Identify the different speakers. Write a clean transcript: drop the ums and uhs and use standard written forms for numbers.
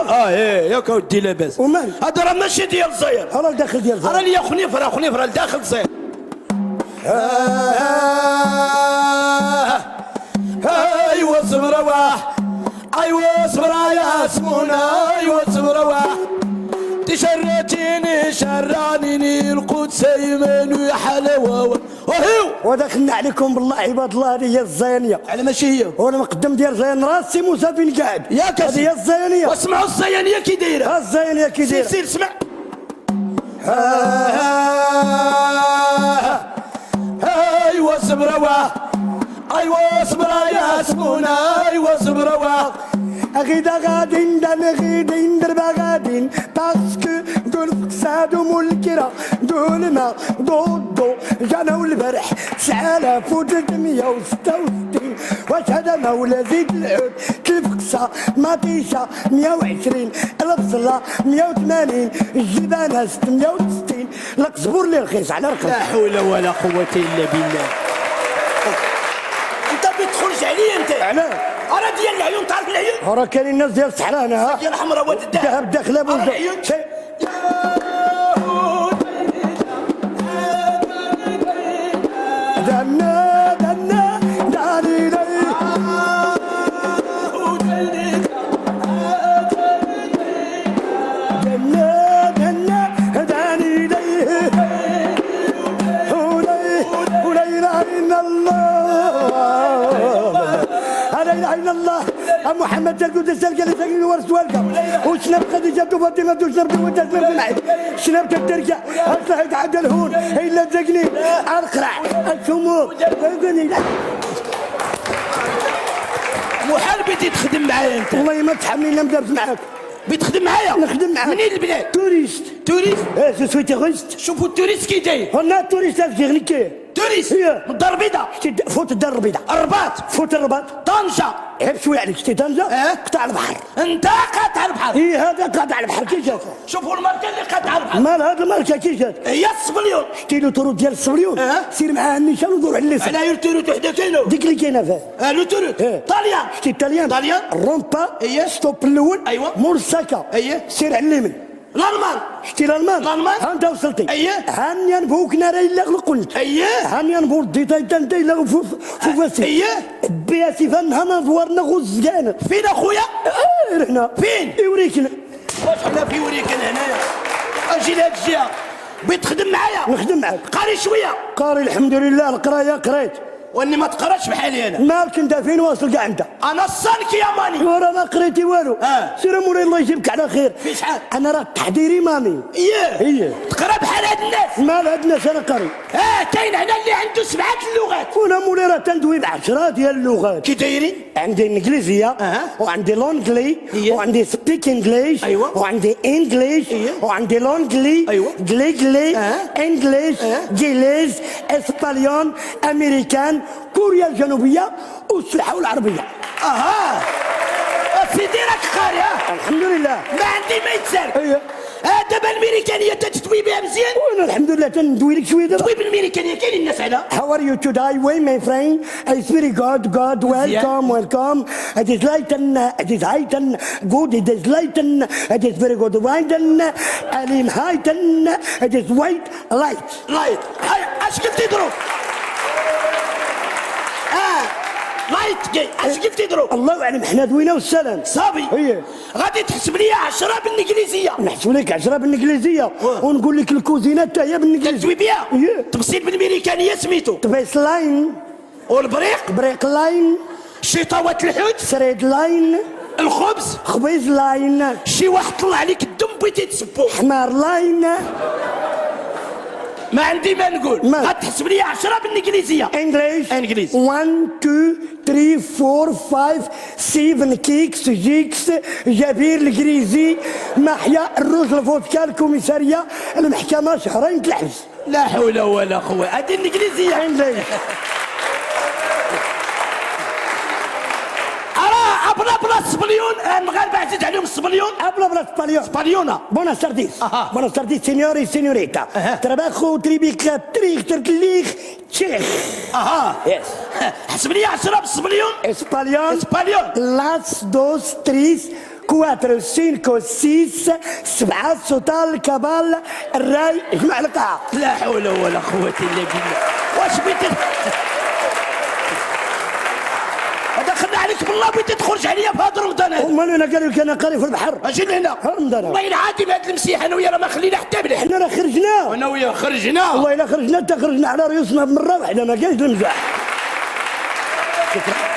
Speaker 1: اه ايه ياك اودي لاباس.
Speaker 2: ومال؟
Speaker 1: هذا راه ماشي ديال الزير.
Speaker 2: راه داخل ديال
Speaker 1: راه
Speaker 2: الزير.
Speaker 1: ليا خنيفره، خنيفره لداخل الزير. ايوا صبروا، ايوا صبرا يا سمونا، ايوا صبروا. تشرتيني شرانيني القدس ايمن يا حلاوة وهيو.
Speaker 2: ودخلنا عليكم بالله عباد الله، هذه هي الزيانيه.
Speaker 1: على ماشي هي؟
Speaker 2: وانا مقدم ديال زيان راسي موسى فين قاعد.
Speaker 1: ياك
Speaker 2: هذه هي الزيانيه.
Speaker 1: واسمعوا الزيانيه كي دايرة.
Speaker 2: ها الزيانيه كي
Speaker 1: سير
Speaker 2: دايرة.
Speaker 1: سير اسمع. ايوا صبروا، ايوا صبرا يا سمونا، ايوا صبروا.
Speaker 2: غيدا غادين دان غيدين دربا غادين parce que دول فقساد ومول الكرا دول الماء دو الضو جانا البارح 9366. واش هذا ما ولا زيد العود؟ الفقسة مطيشة 120، البصلة 180، الجبانة 660، القزبور اللي رخيص على رخيص.
Speaker 1: لا حول ولا قوة إلا بالله. أنت بتخرج عليا أنت.
Speaker 2: علاه؟
Speaker 1: أرا ديال العيون، تعرف العيون؟
Speaker 2: راه كاينين الناس ديال الصحراء هنا.
Speaker 1: ديال الحمراء واد الذهب.
Speaker 2: الذهب داخله
Speaker 1: أرا
Speaker 2: بوزو.
Speaker 1: العيون.
Speaker 2: دنا دنا داني دي. دنا دنا داني دي. ولا ولا إله إلا الله، لا إله إلا الله. محمد تلقوا تسأل قال لي ورث والقى وشنب خديجة وفاطمة وشنب وتسلم في العيد شنب ترجع أصلح يتعدل هون إلا تزقني القرع السموم.
Speaker 1: محال بيتي تخدم معايا انت.
Speaker 2: والله ما تحملني ندرس معاك.
Speaker 1: بتخدم معايا؟
Speaker 2: نخدم معاك.
Speaker 1: منين البلاد؟
Speaker 2: touriste.
Speaker 1: touriste؟
Speaker 2: ايه je suis touriste.
Speaker 1: شوفوا ال touriste كي داير.
Speaker 2: هنا touriste في غنيكي.
Speaker 1: touriste
Speaker 2: إيه.
Speaker 1: من الدار البيضاء.
Speaker 2: فوت الدار البيضاء.
Speaker 1: الرباط.
Speaker 2: فوت الرباط.
Speaker 1: طنجة.
Speaker 2: عيب شوية عليك شتي طنجة.
Speaker 1: اه؟
Speaker 2: قطع البحر.
Speaker 1: انت قاطع البحر.
Speaker 2: ايه هذا قاطع البحر كي جات.
Speaker 1: شوفوا الماركة اللي قاطع البحر.
Speaker 2: مال هذا الماركة كي جات؟
Speaker 1: هي الصبليون.
Speaker 2: شتي l'autoroute ديال الصبليون.
Speaker 1: اه؟
Speaker 2: سير معاها النيشان ودور على اليسار.
Speaker 1: على l'autoroute وحده كاينه.
Speaker 2: ديك اللي كاينه فيها.
Speaker 1: اه l'autoroute.
Speaker 2: إيه.
Speaker 1: طاليان.
Speaker 2: شتي الطاليان.
Speaker 1: طاليان.
Speaker 2: الرومبا.
Speaker 1: إيه.
Speaker 2: stop الاول.
Speaker 1: أيوة.
Speaker 2: مور الساكا.
Speaker 1: إيه.
Speaker 2: سير على اليمين.
Speaker 1: الالمان.
Speaker 2: شتي الالمان.
Speaker 1: الألمان.
Speaker 2: ها انت وصلتي.
Speaker 1: إيه.
Speaker 2: هانيا نبوك نارا الا قلت.
Speaker 1: إيه.
Speaker 2: هانيا نبور ديتا انت الا فوفاسي.
Speaker 1: إيه.
Speaker 2: بياسي فنها نزورنا غزكان.
Speaker 1: فين اخويا؟
Speaker 2: اه هنا.
Speaker 1: فين؟
Speaker 2: يوريكنا.
Speaker 1: واش حنا في وريكن هنايا؟ اجي لهاد الجهة. بغيت تخدم معايا؟
Speaker 2: نخدم معاك.
Speaker 1: قاري شوية؟
Speaker 2: قاري الحمد لله، القراية قريت.
Speaker 1: واني ما تقراش بحالي انا.
Speaker 2: مالك انت فين واصل كاع انت؟
Speaker 1: انا السانكيام année.
Speaker 2: وراه ما قريتي والو.
Speaker 1: آه.
Speaker 2: سير مولاي الله يجيبك على خير.
Speaker 1: في شحال؟
Speaker 2: انا راه تحضيري مامي.
Speaker 1: اييه.
Speaker 2: إيه.
Speaker 1: تقرا بحال هاد الناس.
Speaker 2: مال هاد الناس انا قاري.
Speaker 1: كاين هنا اللي عنده 7 اللغات.
Speaker 2: وانا مولاي راه تندوي ب10 ديال اللغات.
Speaker 1: كي دايرين؟
Speaker 2: عندي الانجليزية. وعندي l'anglais.
Speaker 1: إيه.
Speaker 2: وعندي speak English.
Speaker 1: أيوة.
Speaker 2: وعندي English.
Speaker 1: إيه.
Speaker 2: وعندي l'anglais.
Speaker 1: أيوة.
Speaker 2: جلي جلي. English. جيليز اسبانيون امريكان كوريا الجنوبية والسلحه والعربية.
Speaker 1: اها سيدي راك قاري. ها
Speaker 2: الحمد لله.
Speaker 1: ما عندي ما يتسالك.
Speaker 2: إيه.
Speaker 1: دابا الميريكانيه تتدوي بها مزيان؟
Speaker 2: وانا الحمد لله تندوي لك شوية دابا.
Speaker 1: دوي بالميريكانيه كاينين الناس على.
Speaker 2: How are you today, well, my friend? It's very good, good. Welcome, welcome. It is light and it is height and good. It is light and it is very good. White and alim height and it is white light.
Speaker 1: light. هاي اش قلتي دروك؟ light جاي اش قلتي دروك؟
Speaker 2: الله اعلم حنا دوينا والسلام.
Speaker 1: صافي.
Speaker 2: إيه.
Speaker 1: غادي تحسب لي 10 بالانجليزية.
Speaker 2: نحسب لك 10 بالانجليزية ونقول لك الكوزينة حتى هي بالانجليزية.
Speaker 1: تدوي بها؟
Speaker 2: إيه.
Speaker 1: تبسيط بالامريكانيه سميتو.
Speaker 2: تبيس line.
Speaker 1: والبريق؟
Speaker 2: بريق line.
Speaker 1: شيطاوات الحوت؟
Speaker 2: سريد line.
Speaker 1: الخبز؟
Speaker 2: خبيز line.
Speaker 1: شي واحد طلع عليك الدم بغيتي تسبو.
Speaker 2: حمار line.
Speaker 1: ما عندي ما نقول. غتحسب لي 10 بالانجليزية.
Speaker 2: English.
Speaker 1: English.
Speaker 2: 1 2 3 4 5 7 كيكس جيكس جابير الكريزي محيا الروز الفودكا الكوميساريه المحكمة شهرين الحبس.
Speaker 1: لا حول ولا قوة. هذه الانجليزية.
Speaker 2: English.
Speaker 1: ارى ابلا بلا الصبليون المغاربة عزيز عليهم الصبليون. بالسبليون.
Speaker 2: Hablo español.
Speaker 1: سباليونا.
Speaker 2: Buenas tardes.
Speaker 1: Ajá.
Speaker 2: Buenas tardes, señores y señorita.
Speaker 1: Ajá.
Speaker 2: Trabajo, tribica, trich, trich, chich.
Speaker 1: اها.
Speaker 2: Yes.
Speaker 1: حسب لي 10 بالسبليون.
Speaker 2: Español.
Speaker 1: سباليون.
Speaker 2: Las, dos, tres, cuatro, cinco, seis, سبعة، سوطال، كبال، الراي، جمع القاع.
Speaker 1: لا حول ولا قوة إلا بالله. واش بغيتي؟ دخلنا عليك بالله، بغيتي تخرج عليا في هذا رمضان هذا؟
Speaker 2: امال انا قالوا لك انا قاري في البحر.
Speaker 1: اجي لهنا.
Speaker 2: رمضان.
Speaker 1: والله العظيم هذا المسيح انا وياه راه ما خلينا حتى بلاد.
Speaker 2: حنا راه خرجنا.
Speaker 1: انا وياه خرجنا.
Speaker 2: والله الا خرجنا، انت خرجنا على ريوسنا بمره واحده، ما كاينش المزاح.
Speaker 1: شكرا.